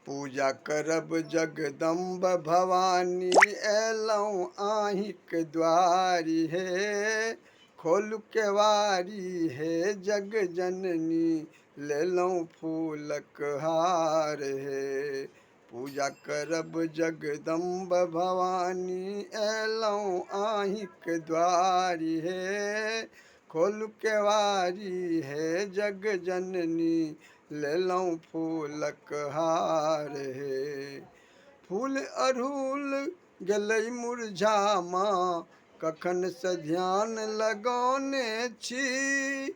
पूजा करब जगदम्ब भवानी, अयलहुँ अहीँक द्वारी हे। खोलू केवारी हे जग जननी, लेलहुँ फूलक हार हे। पूजा करब जगदम्ब भवानी, अयलहुँ अहीँक द्वारी हे। खोलू केवारी हे जग जननी, लेलहुँ फूलक हार हे। फूल अड़हुल गेलै मुरझा माँ, कखनसँ ध्यान लगौने छी।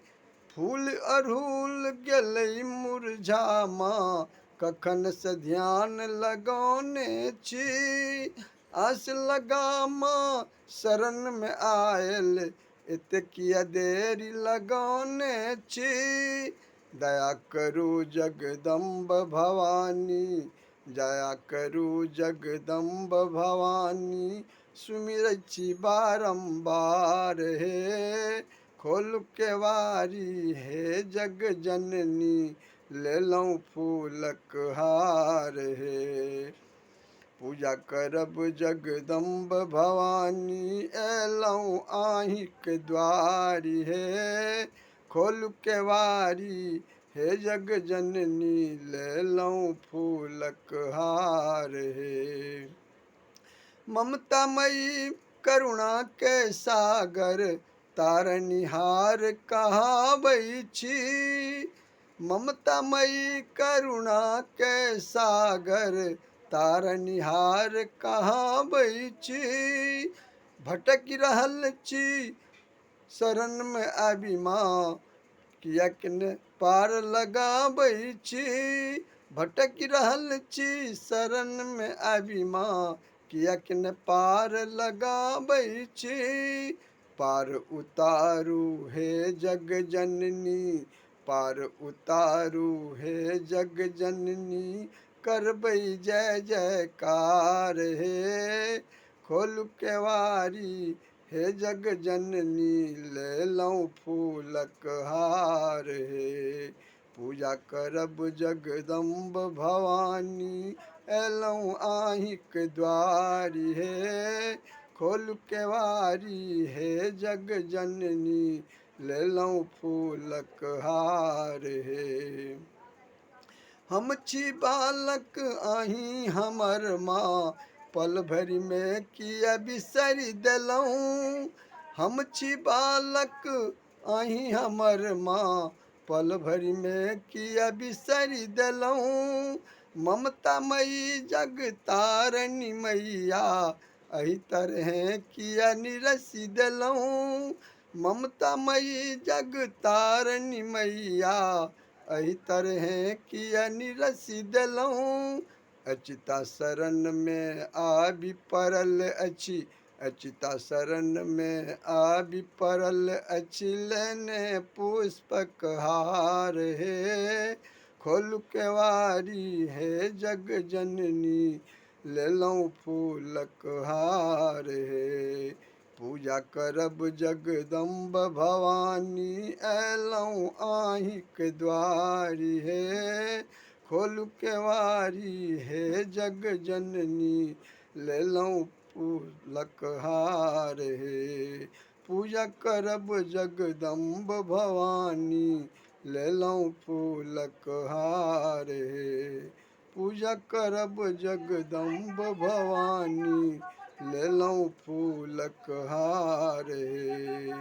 फूल अड़हुल गेलै मुरझा माँ, कखनसँ ध्यान लगौने छी। आस लगा माँ शरणमे आयल, एते किया देरी लगौने छी। दया करू जगदम्ब भवानी, दया करू जगदम्ब भवानी, सुमिरै छी बारम्बार हे। खोलू केवारी हे जग जननी, लेलहुँ फूलक हार हे। पूजा करब जगदम्ब भवानी, अयलहुँ अहीँक द्वारी हे। खोलू केवारी हे जग जननी, लेलहुँ फूलक हार हे। ममतामयी करुणा के सागर, तारनिहार कहाबै छी। ममतामयी करुणा के सागर, तारनिहार कहाबै छी। भटकि रहल छी शरणमे आबि माँ, किएक ने पार लगाबै छी। भटकि रहल छी शरणमे आबि माँ, किएक ने पार लगाबै छी। पार उतारू हे जग जननी, पार उतारू हे जग जननी, करबै जय जयकार हे। खोलू केवारी हे जग जननी, लेलहुँ फूलक हार हे। पूजा करब जगदम्ब भवानी, अयलहुँ अहीँक द्वारी हे। खोलू केवारी हे जग जननी, लेलहुँ फूलक हार हे। हम छी बालक अहीं हमर माँ, पल भरिमे किया बिसरि देलहुँ। हम छी बालक अहीं हमर माँ, पल भरिमे किया बिसरि देलहुँ। ममतामयी जग तारणी मैया, एहि तरहें किया निरसि देलहुँ। ममतामयी जग तारणी मैया, एहि तरहें किया निरसि देलहुँ। अचिता शरणमे आबि पड़ल अछि, अचिता शरणमे आबि पड़ल अछि, लेने पुष्पक हार हे। खोलू केवारी हे जग जननी, लेलहुँ फूलक हार हे। पूजा करब जगदम्ब भवानी, अयलहुँ अहीँक द्वारी हे। खोलू केवारी हे जग जननी, लेलहुँ फूलक हार हे। पूजा करब जगदम्ब भवानी, लेलहुँ फूलक हार हे। पूजा करब जगदम्ब भवानी, लेलहुँ फूलक हार हे।